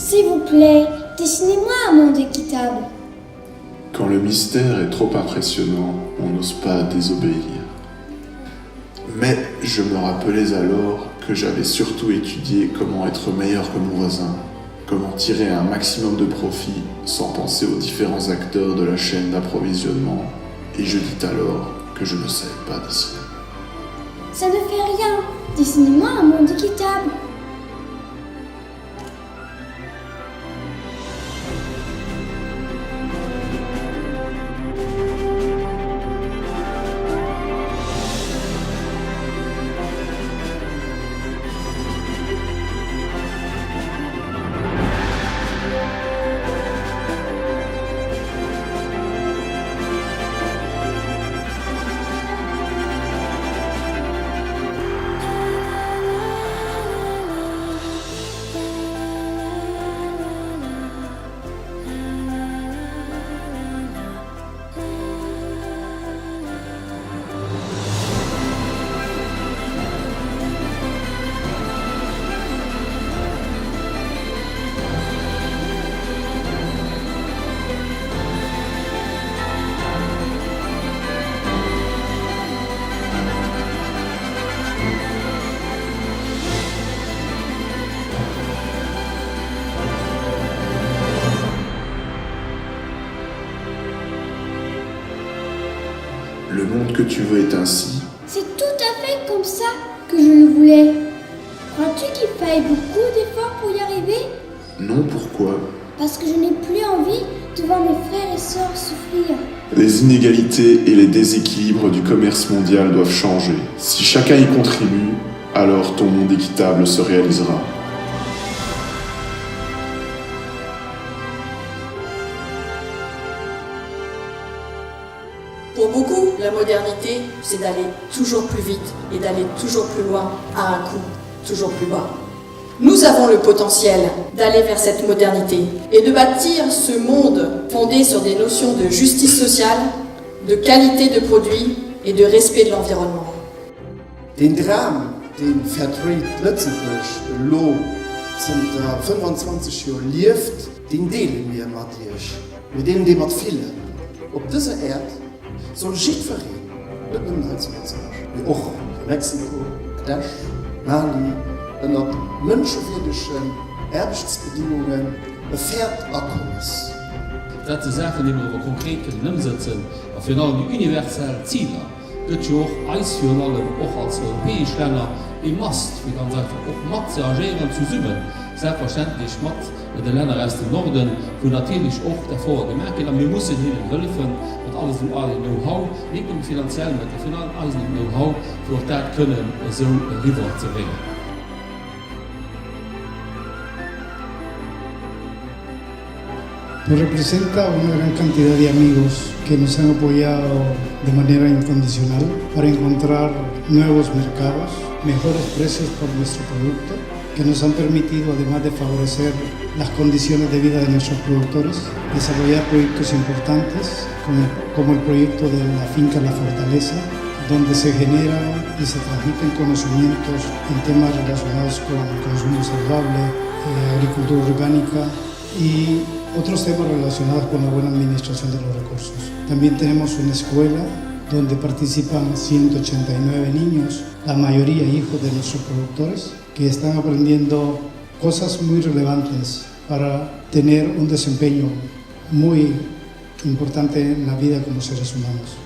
S'il vous plaît, dessinez-moi un monde équitable. Quand le mystère est trop impressionnant, on n'ose pas désobéir. Mais je me rappelais alors que j'avais surtout étudié comment être meilleur que mon voisin, comment tirer un maximum de profit sans penser aux différents acteurs de la chaîne d'approvisionnement, et je dis alors que je ne savais pas dessiner. Ça ne fait rien, dessinez-moi un monde équitable. Le monde que tu veux est ainsi. C'est tout à fait comme ça que je le voulais. Crois-tu qu'il faille beaucoup d'efforts pour y arriver Non, pourquoi Parce que je n'ai plus envie de voir mes frères et sœurs souffrir. Les inégalités et les déséquilibres du commerce mondial doivent changer. Si chacun y contribue, alors ton monde équitable se réalisera. Pour beaucoup, la modernité, c'est d'aller toujours plus vite et d'aller toujours plus loin à un coût toujours plus bas. Nous avons le potentiel d'aller vers cette modernité et de bâtir ce monde fondé sur des notions de justice sociale, de qualité de produits et de respect de l'environnement. Deen Dram, dee Fair Trade Lëtzebuerg elo zënter 25 Joer lieft, deen deele mir mat Iech. Mir deelen dee mat villen. Op dëser Äerd soll jiddwereen, net nëmmen hei zu Lëtzebuerg, mee och a Mexiko, Bangladesch, Mali, ënnert mënschewierdegen Aarbechtsbedingungen e fairt Akommes. Dat si Saachen, déi mer awer konkret kënnen ëmsëtzen a virun allem déi universell Ziler. gëtt jo och eis virun allem och als europäesch Länner e Must, fir ganz einfach och mat ze agéieren, zesummen selbstverständlech mat de Länner aus dem Norden, wou natierlech och d'Efforte gemaach ginn. A mir mussen hinnen hëllefen mat alles dem all Know-how, net nëmme finanziell, mä virun allem eisem Know-how, fir och dat kënnen esou eriwwer ze bréngen. Nos representa una gran cantidad de amigos que nos han apoyado de manera incondicional para encontrar nuevos mercados, mejores precios por nuestro producto, que nos han permitido, además de favorecer las condiciones de vida de nuestros productores, desarrollar proyectos importantes como, como el proyecto de la finca La Fortaleza, donde se generan y se transmiten conocimientos en temas relacionados con consumo saludable, eh, agricultura orgánica y otros temas relacionados con la buena administración de los recursos. También tenemos una escuela donde participan 189 niños, la mayoría hijos de nuestros productores, que están aprendiendo cosas muy relevantes para tener un desempeño muy importante en la vida como seres humanos.